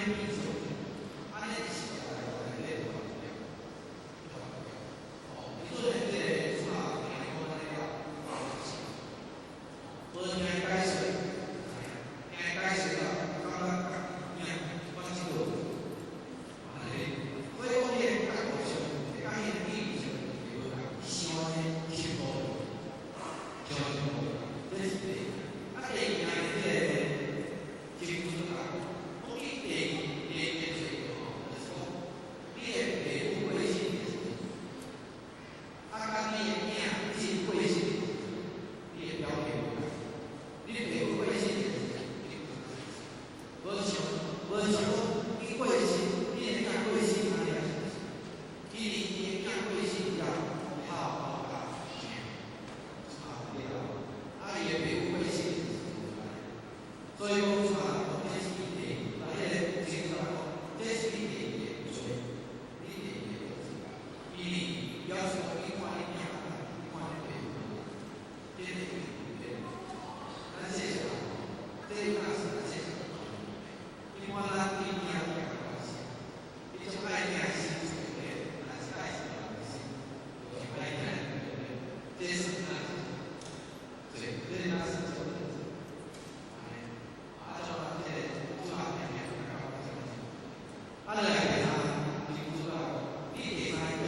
尼變相，按呢是內底無掉，無掉。哦，伊做這個出來聽講按呢了，無聽解釋，聽解釋了，感覺家己囝我這個，按呢，所以講伊的角度上，佮伊的比例上無仝，傷呢深度，傷深度，這是第一。啊，第二件這個真主講，講你第二第二個罪吼，就是講你的爸母過身的時陣，啊，佮你的囝真過身的時陣，你的表現無仝。你爸母過身的時陣，你無像無像講你過身，你的囝過身按呢也是，伊伊的囝過身了後，孝到疼，啊對啊，啊伊的爸母過身就是無按呢。所以講出來講，這是你第二，啊，彼個清楚講，這是你第二個罪，你第二個罪。因為表示講你看你囝，你看你爸母，這個是對。咱細細漢，這若是咱細細漢，一般咱對囝比較關心，彼種愛囝的心是對，但是愛是人的心，就是愛囝對不對？這是咱對，這若是做的。啊，怎啊？這個主啊，聽聽較較啊，落來第三，真主啊，你第三個，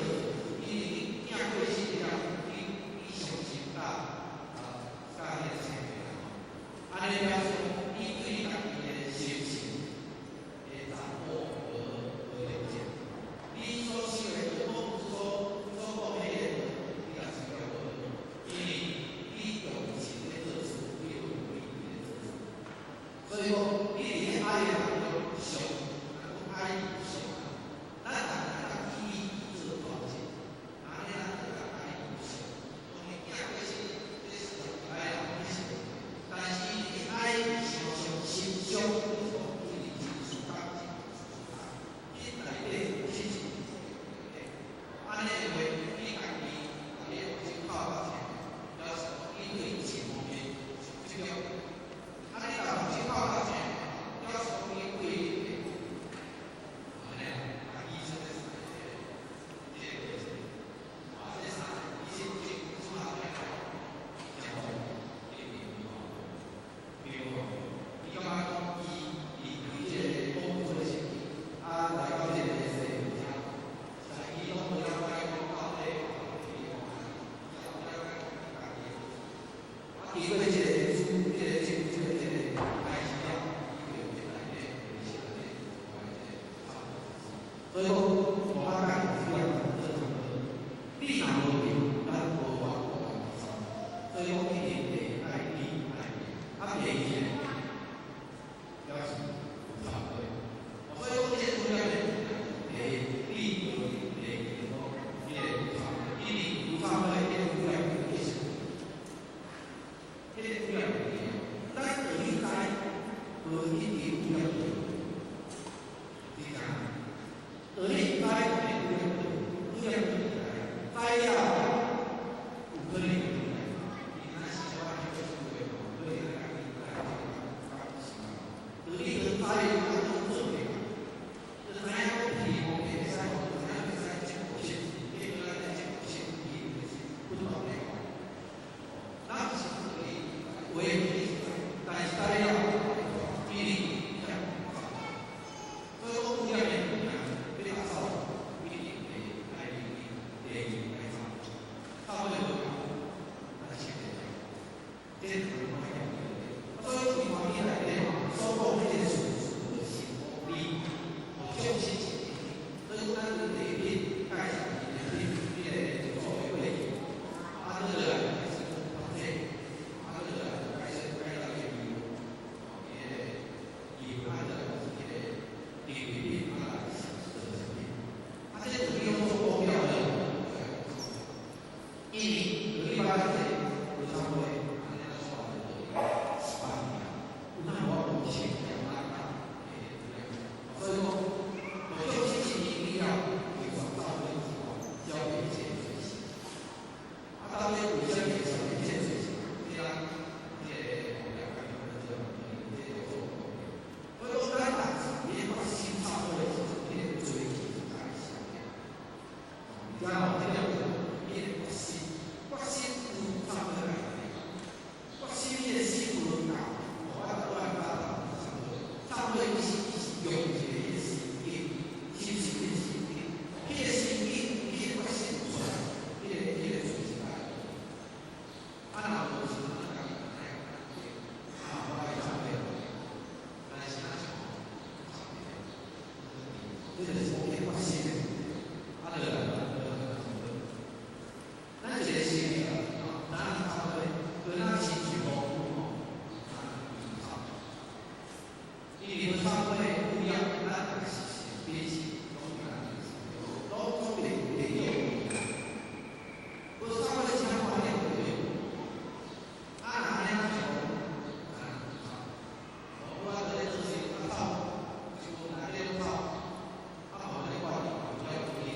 因為你囝過身了，你你傷心甲啊，佮彼個親眷吼，按呢表示你對你家己的心情的掌握無無了解，你所想的講所所講彼個，你也是了無，因為你用情咧做事，你用理咧做事，所以講你佇咧愛的當中上，講愛上，咱逐個當以做調整，按呢咱就共愛上。當然囝過身，這是愛人去想，但是伊愛常常心傷，就是講伊真事感真事感，伊內底其實按呢話，你家己家己目睭靠到疼，表示講你對錢方面是集中。啊，你若目睭靠到疼，表示講你對你的按呢，啊，醫生這三個這個過程，啊，這三個其實真出來聽講，真好，一定吼，比如講，伊感覺講伊離開這個公做生意，啊，來到這個社會遮，但伊攏無了解講到底伊講伊也無了解講伊家己的，啊，經過這個主這個這個這個開始了，伊就會內底會是按呢做這個差不多。所以講，我較主要這差不多。你若無變，咱無法度來所以講，一定得愛你愛你，啊，第二個表示有差不多。所以講，這個主要的第一，你無第二講，彼個有差不多，因為有差不多，彼個主要的是，彼個主要的咱對你知，無一定有要對，你知影？對你這就是講決心的，啊，就來來。咱一個是咱差不多，跟咱親像農夫吼，因為分散會不一樣，咱是編輯，攏總袂袂有。分散會其他方面對。啊，若按呢就我咧做事較走，像內底攏走，啊，無咧怪伊，比較容易。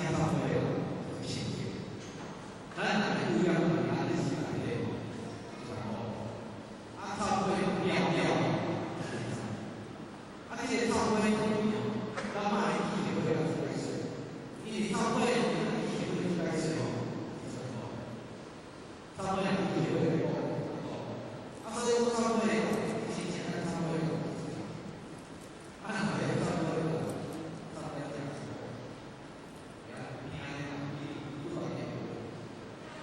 正懺悔是清淨。咱若有影咱的是內底吼，十五。啊，懺悔了了，啊，這个懺悔咱莫去後悔來解釋，因為懺悔去後悔解釋吼，十五。懺悔去後悔講，啊，所以講懺悔真正咱懺悔，啊，若袂懺悔，懺悔這樣子，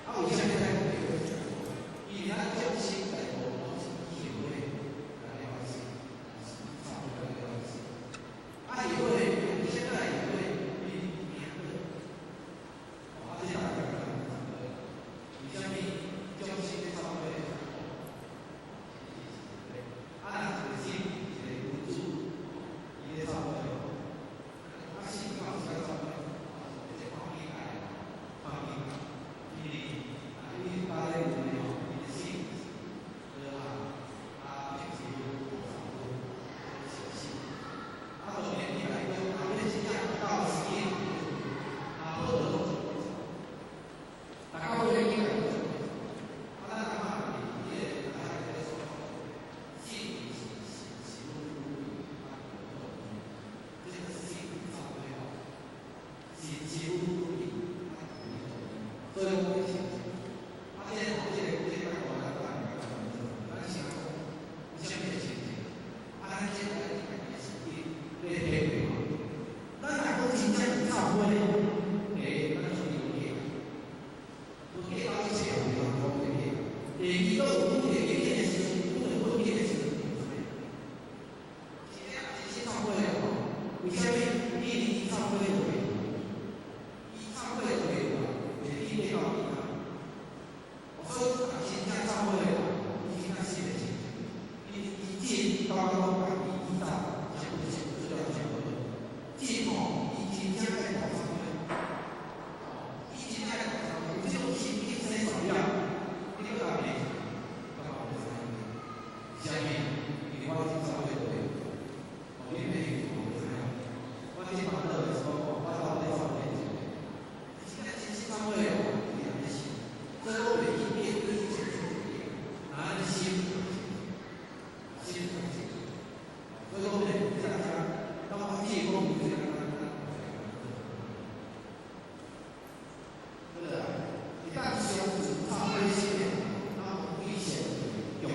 啊，為啥物咱講後悔？因為咱眾生大部分攏是以後悔來發生，是懺悔來發生。啊，後悔，現在後悔，比名好。啊，這大家講，為啥物眾生咧懺悔？啊，若一個心一個君子，伊咧懺悔，啊，心到時懺悔，這看境界，看境界，因為啊，伊家咧有的吼，伊的心是好啊，啊，平時有差不多熟悉。啊，當然你來講，啊，你真正到時間，啊，好多攏做，大家伙應該做。啊，咱感覺伊個大家咧說，心是啊，這個心懺悔吼，是愈啊，所以講你啊，這個這個這個咱咱想講，為啥物會清淨？啊，咱這個家己的心咧體會吼，咱若講真正有懺悔，咱就是有計，有計到一切有講有計。第二個有問題的時陣，有問題的時陣，真正真懺悔吼，為啥物？因為伊懺悔就袂，伊懺悔就袂袂去計較其他。所以真正懺悔，伊真正心會清淨。伊伊真感覺講家己以早真不做了真無好，真吼，伊真正愛大懺悔，伊真正愛大懺悔，有這種心境生出了，你閣甲罵，感覺袂使。啥物？因為我真懺悔過，哦，你罵我袂知影。我這煩惱的是講，我到底懺悔一個，真正真心懺悔哦，伊按呢想，所以我袂去變對以前做的，按呢心，心清淨。所以講咧，大家當我記講有這個，對不對？一旦相信懺悔心的，那麼危險強烈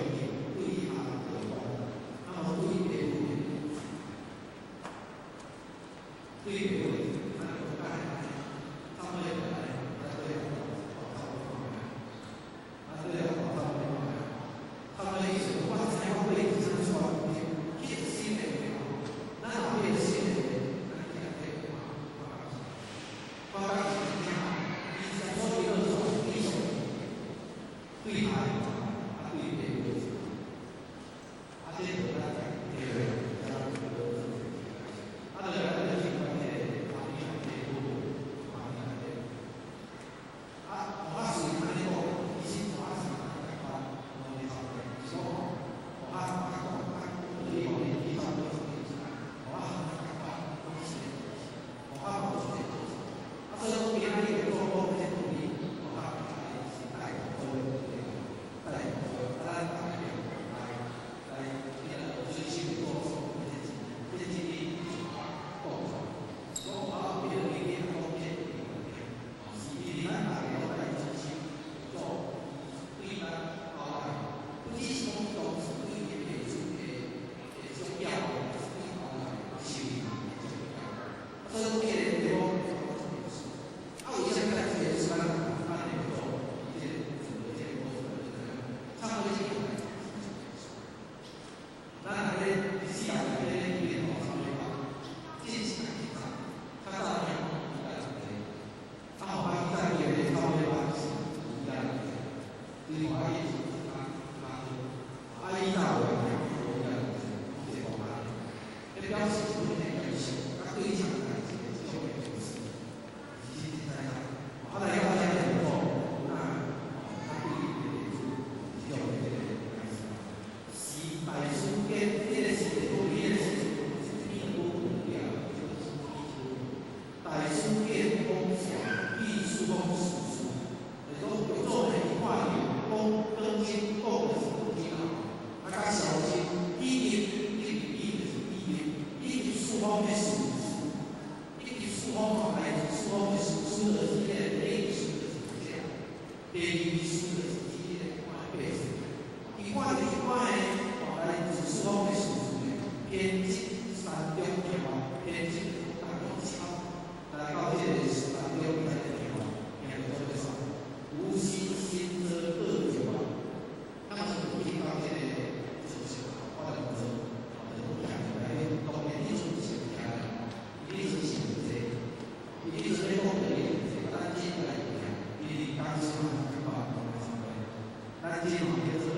對下的關，那麼對父母，對父母，咱就愛懺悔來，啊對，懺悔啊對啊，懺悔，懺悔意思，我知影我對伊啥錯，其實心的咱後壁心的，咱去來體會發覺是真正，伊在所以說對上對下的，啊對父母，啊這個咱家體會，啊就來咱就聽講這個阿彌陀佛，阿彌陀佛，啊，我是按呢講，其實我是共款，攏會懺悔，是講吼，我啊講啊，你講你去懺悔什麼意思？我啊共款，攏是，我啊無出來做，啊所以講。真吼叫做